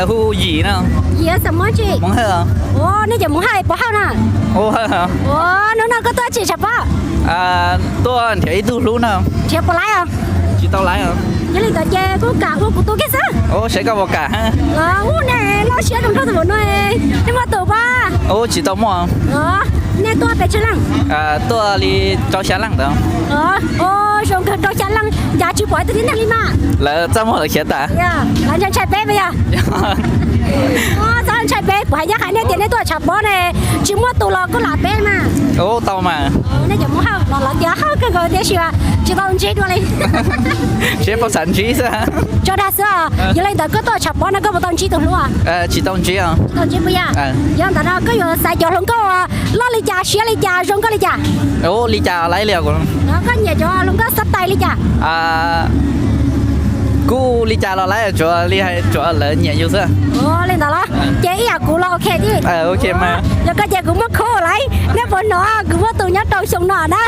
Hu Yim no. Yim xeem Hmoob tsi? Hmoob Hawj. Ua, nej cov Hmoob Hawj puas hawj na? Ua, hnub no koj tuaj tsi tshav pob? Tuaj nrhiav ib tug hlub no. Nrhiav puas laib os? Tsis tau laib os. Yog li ntawd ces kuj kam ua kuv tus kiag xwb. Ua, saib koj puas kam. Ua, nej loj siab zoo nraug tus vauv no, nej muaj tus pab? Ua, tsis tau muaj. Nej tuaj pes tsawg leej? Tuaj li rau xya leej ntawd. Ua, zoo kawg, rau xya leej ncav tsis pom ib tug tib neeg li mas. Lawv txaj muag lawv khiav tas. Lawv ntshai ntshai peb puas yog? Txhob ntshai peb, kuv hais ncaj qha nej tias nej tuaj tshav pob ne, tsis muaj tus los koj lam peb mas. Ua, tau mas. Nej cov Hmoob Hawj los lawv tias hawj kawg nkaus tiam sis tsis tau ntsib dua li. Seb puas xav ntsib xwb. Tso dag xwb os. Yog li ntawd koj tuaj tshav pob no koj puas tau ntsib tus hlub? Tsis tau ntsib os. Tsis tau ntsib puas yog? Yog ntawd no koj yuav xaiv cov hluas nkauj loj li cas, siab li cas, zoo nkauj li cas? Ua, li cas laib li os. Koj nyiam cov hluas nkauj xab tais li cas? Kuj li cas los laib, tsuav li hais tsuav lawv nyiam yus xwb. Ua, li ntawd los ces ib yam kuv los ok tib. Ok mas. Yog koj ces kuv muaj khub lawm, nej puas hnov kuv muaj tus nyob rau xyoo no na.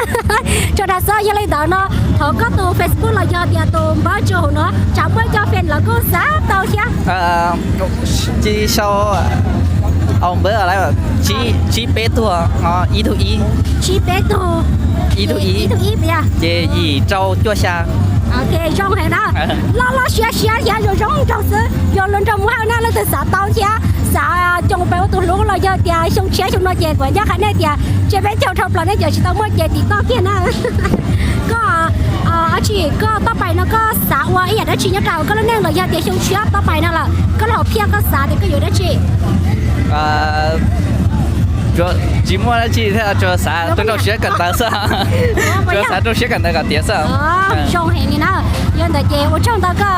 Tso dag xwb, yog li ntawd no thov koj tus Facebook los yog tias tus npawb tso hauv no, tsam muaj cov fan lawv kuj xav tau thiab. Cia sau au npawb, tsib peb tug, ib tug ib. Tsib peb tug, ib tug ib, ces yim rau cuaj xya. Ok, zoo heev na. Loj loj siab siab thiab zoo zoo nraug xwb, yog luag nrog mus hawj na, leej twg xav tau thiab xav coj peb ua tus hlub los yog tias xyoo tshiab xyoo no ces kuv ncaj qha nej tias tseem peb caug dhau plaws nej cov tsis tau muaj ces tim toj kiag na. Koj dab tsi, koj toj pais no koj xav ua ib yam dab tsi nyob rau koj lub neej los yog tias xyoo tshiab toj pais no lawm koj los phiaj koj xav tias koj yuav dab tsi? Tsis muaj dab tsi thiab, tsuas xav rau siab kawm ntawv xwb. Tsuas xav rau siab kawm ntawv kom tiav xwb. Zoo heev li na. Yog ntawd ces ua tsaug ntau koj.